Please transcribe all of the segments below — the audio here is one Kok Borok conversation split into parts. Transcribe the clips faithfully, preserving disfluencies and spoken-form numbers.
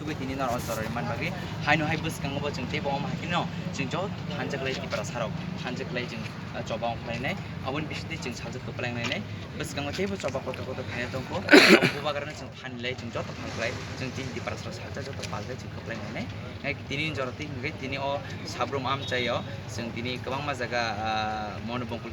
Tini nor o choroi man bagwi haino hai bwskango bo chwng teibo omo hai kheno chwng joto thansa khlai Tiprasa rok thansa khlai chwng, ah, choba wng khlainai. Aboni bisingtwi chwng salsa kwplai nainai. Bwskango teibo choba kotor kotor khaina tongkho. Abo bubagrano chwng phan lai chwng joto phan khlai chwng tini Tiprasa rok salsa joto pal khlai chwng kwplai nainai. Hai tini jora twi hwnkhe tini o Sabrum amchaio chwng tini kwbangma jaga, ah, mono bongkol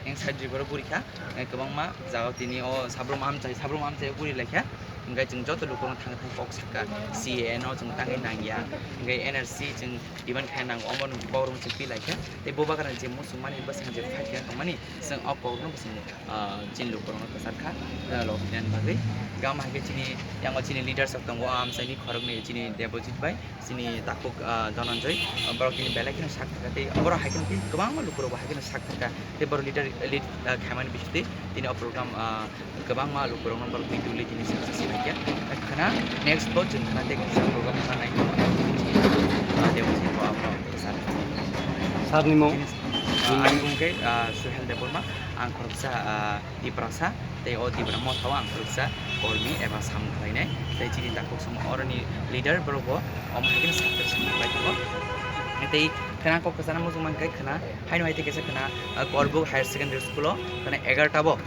yang side riboro gurikha. Hai kwbangma jaga tini o Sabrum amchai, Sabrum amchaio guri laikha. Hingke chwng joto lukurok thang thang kok sakha, C A A no chwng tangwi nangya, hingke N R C chwng demand khai nango, omo kokrok chwng pi laikha. Tei bubagrani je muchungmani bwskango je fight khe tongmani, chwng o kokrokno chwng, ah, chini lukurokno kwchar kha, ah, logi nani bagwi. Gam hai khe chini yango chini leaders rok tongo, amchaini khoroknwi chini Debojit bai, chini takhuk, ah, Dhananjay, ah, borok tini belai kheno sak thangkha tei borok hai kheno tei kwbangma lukurokbo hai kheno sak thangkha. Tei borok leader, lead, ah, khaimani bisingtwi tini o program, ah, kwbangma lukurokno borok twi tubuli tini success khlaikha. Khwna next bo chwng khwna tei kaisa program khwna naikha. Ah, tei bo chini bo abono kwchar. Sir ni mung? Ah, ani mung khe, ah, Suhel Debbarma, ang khoroksa, ah, Tiprasa, tei o Tipra Motha o ang khoroksa kormi eba samung khlainai. Tei chini takhuk samung oroni leader borok bo omo hai kheno success khlai tongo. Tei khwna kok kwchana muchung mankhe khwna haino hai tei kaisa khwna, ah, Korbuk Higher Secondary School o khwna egarota bo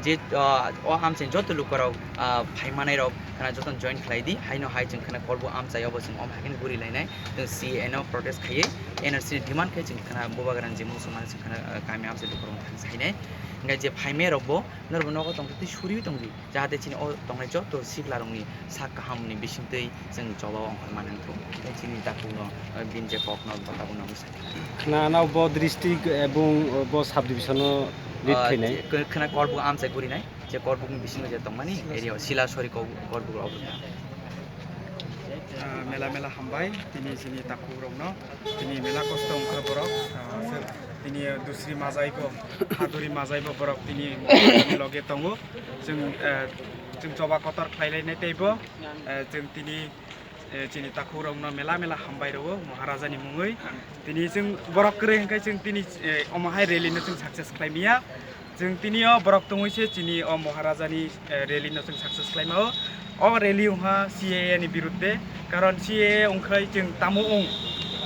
je, ah, o amchaini joto lukurok, ah, phai manai rok khwna joto join khlai di, haino hai chwng khwna Korbuk amchai o bo chwng omo hai kheno guri lainai. Chwng C A A no protest khaiwi N R C ni demand khai chwng khwna bubagrani je muchung mani chwng khwna, ah, kami amchai lukurok thang sainai. Hingkhe je phaimai rok bo norbo nogo tongtwi suriwi tongdi, jahate chini o tongnai joto siklarokni sak kahamni bisingtwi chwng choba ongkhor manwngthung. Tei chini takhukno, ah, bini je kokno bata uno wngsa. Khwna ano bo district ebong bo sub division o lead Ah, khainai. Je khwna Korbuk amchai gurinai, je Korbukni bisingo je tongmani area o Silasori Kor-, Korbuk rok. Ah, mela mela hambai, tini chini takhuk rokno, tini mela kosto wngkha borok, ah, tini dusri majai bo, haduri majai bo borok tini loge tongo. Chwng, ah, chwng choba kotor khlai lainai teibo, ah, chwng tini eh, chini takhukrokno mela mela hambai rwo Maharajani mungwi. Tini chwng borok kwrwi hwnkhe chwng tini, eh, omo hai rally no chwng success khlai manya. Chwng tini o borok tongwi se chini o Maharajani, eh, rally no chwng success khlai mao. O rally wngkha C A A ni birudde, karon C A A wngkhai chwng tamo wng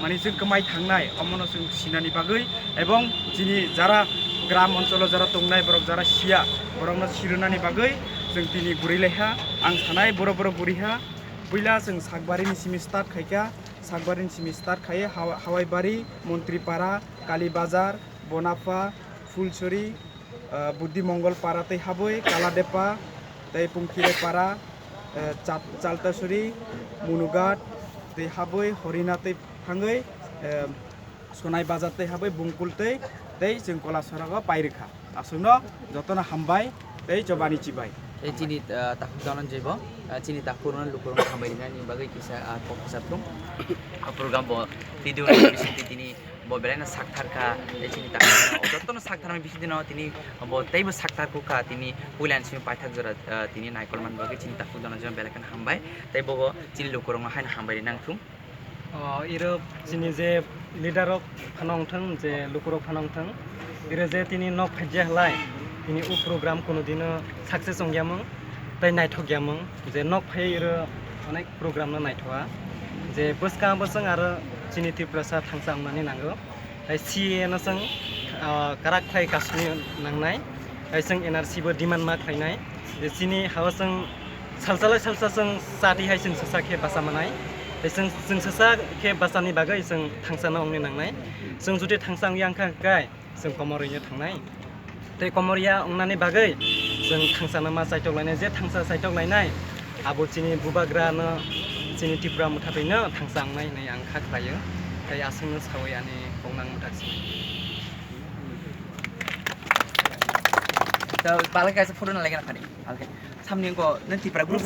mani chwng kwmai thangnai, omono chwng sinani bagwi, ebong chini jara gram oncholo jara tongnai borok jara siya, borokno sirwnani bagwi chwng tini gurilaikha. Ang sanai borok borok guriha. Puila chwng Sakbarini simi start khaikha, Sakbarini simi start khaiwi Hawa-, Hawaibari, Montripara, Kalibazar, Bonapha, Phulsuri, ah, Buddhi Mongol Para tei habwi Kaladepa tei Pungkire Para, eh, Chat-, Chaltasuri, Munugat tei habwi Horina tei thangwi, eh, Sonai Bazar tei habwi Bungkul tei, tei chwng Kolasora o pairwkha. Aswkno jotono hambai tei chobani chibai. Tei chini, ah, takhuk Dhananjay bo, ah, chini takhuk rwno lukurokno hambai rinani bagwi kisa, ah, kok kwchar thung. Ah, program bo video ni bisingtwi tini bo belaino sak tharkha, tei chini takhuk rwno jotono sak tharmani bisingtwino tini bo teibo sak tharkukha, tini puila ni simi paithak jora, ah, tini naikol man bagwi chini takhuk Dhananjay no belai kheno hambai, tei bobo chini lukurokno haino hambai rinang thung. O, iro chini je leader rok phano wngthang, je lukurok phano wngthang, iro je tini nok phaijak lai, tini o program kuno dino success wngyamung tei naithok yamung, je nok phai iro onek program no naithoa, je bwskang bwswng aro chini Tiprasa thangsa wngnani nango. Hai C A A no chwng, ah, kwrak khlai kasuni nangnai. Hai chwng N R C bo demand ma khlainai. Je chini hawa chwng salsa lai salsa chwng chati hai chwng sasa khe basa manai. Hai chwng, chwng sasa khe basani bagwi chwng thangsa no wngni nangnai. Chwng jodi thangsa wngya wngkha kai chwng komor wngya thangnai. Tei komor ya wngnani bagwi chwng thangsa no ma chaitok lainai. Je thangsa chaitok lainai, abo chini bubagra no, chini Tripura Motha twi no thangsa wngnai hinwi ang kha khlaio. Tei aswk no sawi ani kok nang mwthak si. Balai kaisa photo na lagi na khani. Alke. Samni ko nang Tripura group.